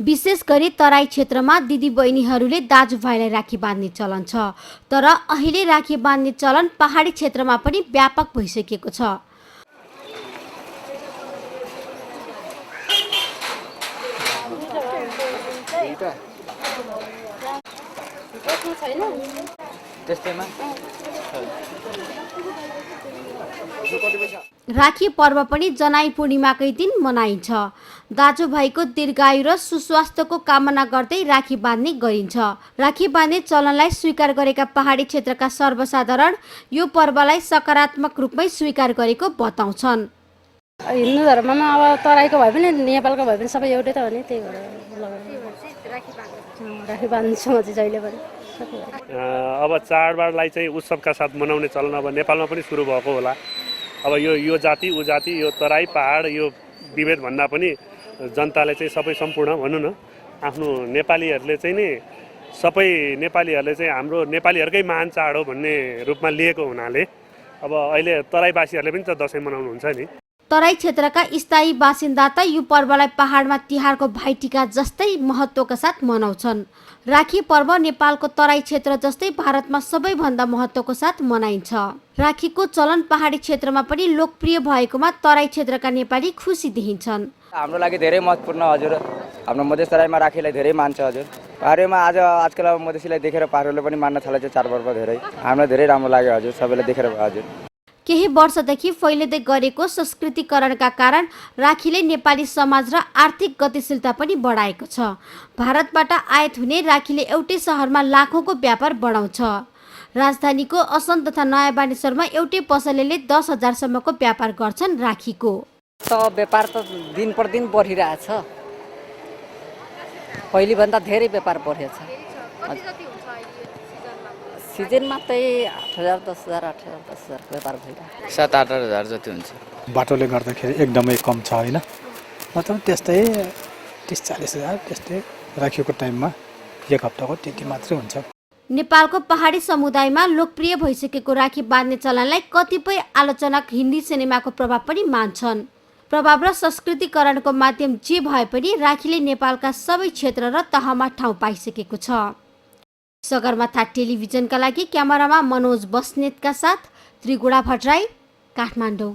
विशेष गरी तराई क्षेत्रमा दिदीबहिनीहरूले दाजुभाइलाई राखी बाँध्ने चलन छ। तर अहिले राखी बाँध्ने चलन पहाडी क्षेत्रमा पनि व्यापक भइसकेको छ। राखी पर्व पनि जनाई पूर्णिमाकै दिन मनाइन्छ। दाजुभाइको दीर्घायु र सुस्वास्थ्यको कामना गर्दै राखी बाँध्ने गरिन्छ। राखी बाँध्ने चलनलाई स्वीकार गरेका पहाडी क्षेत्रका सर्वसाधारण यो पर्वलाई सकारात्मक रूपमै स्वीकार गरेको बताउँछन्। हिन्दू धर्ममा अब तराईको भए पनि नेपालको भए पनि सबै एउटै त हो नि, त्यही भएर राखी बाँध्छु म चाहिँ जहिले पनि। अब चाडबाडलाई चाहिँ उत्सवका साथ मनाउने चलन अब नेपालमा पनि सुरु भएको होला। अब यो जाति ऊ जाति, यो तराई पहाड, यो विभेद भन्दा पनि जनताले चाहिँ सबै सम्पूर्ण भनौँ न, आफ्नो नेपालीहरूले चाहिँ नि सबै नेपालीहरूले चाहिँ हाम्रो नेपालीहरूकै महान चाड हो भन्ने रूपमा लिएको हुनाले अब अहिले तराईवासीहरूले पनि त दसैँ मनाउनुहुन्छ नि। तराई क्षेत्रका स्थायी बासिन्दा त यो पर्वलाई पहाडमा तिहारको भाइटिका जस्तै महत्त्वका साथ मनाउँछन्। राखी पर्व नेपालको तराई क्षेत्र जस्तै भारतमा सबैभन्दा महत्त्वको साथ मनाइन्छ। राखीको चलन पहाडी क्षेत्रमा पनि लोकप्रिय भएकोमा तराई क्षेत्रका नेपाली खुसी देखिन्छन्। हाम्रो लागि धेरै महत्त्वपूर्ण हजुर। हाम्रो मधेस तराईमा राखीलाई धेरै मान्छ हजुर। पहाडीमा आजकल मधेसीलाई देखेर पहाडहरूले पनि मान्न थालेको छ चाडपर्व धेरै। हामीलाई धेरै राम्रो लाग्यो हजुर, सबैले देखेर हजुर। केही वर्षदेखि फैलिँदै गरेको संस्कृतिकरणका कारण राखीले नेपाली समाज र आर्थिक गतिशीलता पनि बढाएको छ। भारतबाट आयात हुने राखीले एउटै सहरमा लाखौँको व्यापार बढाउँछ। राजधानीको असन तथा नयाँ बानेश्वरमा एउटै पसलेले 10,000 सम्मको व्यापार गर्छन् राखीको। व्यापार त दिन प्रतिदिन बढिरहेछ। पहिलेभन्दा धेरै व्यापार बढेछ। सिजनमा चाहिँ 8,000 10,000 8,000 10,000 व्यापार भइरहेको 7-8,000 जति हुन्छ। बाटोले गर्दाखेरि एकदमै कम छ होइन, मतलब त्यस्तै 30-40,000 त्यस्तै राखीको टाइममा एक हप्ताको त्यति मात्रै हुन्छ। नेपालको पहाडी समुदायमा लोकप्रिय भइसकेको राखी बाँध्ने चलनलाई कतिपय आलोचक हिन्दी सिनेमाको प्रभाव पनि मान्छन्। प्रभाव र संस्कृतिकरणको माध्यम जे भए पनि राखीले नेपालका सबै क्षेत्र र तहमा ठाउँ पाइसकेको छ। सगरमाथा टेलिभिजनका लागि क्यामेरामा मनोज बस्नेतका साथ त्रिगुणा भट्टराई, काठमाडौँ।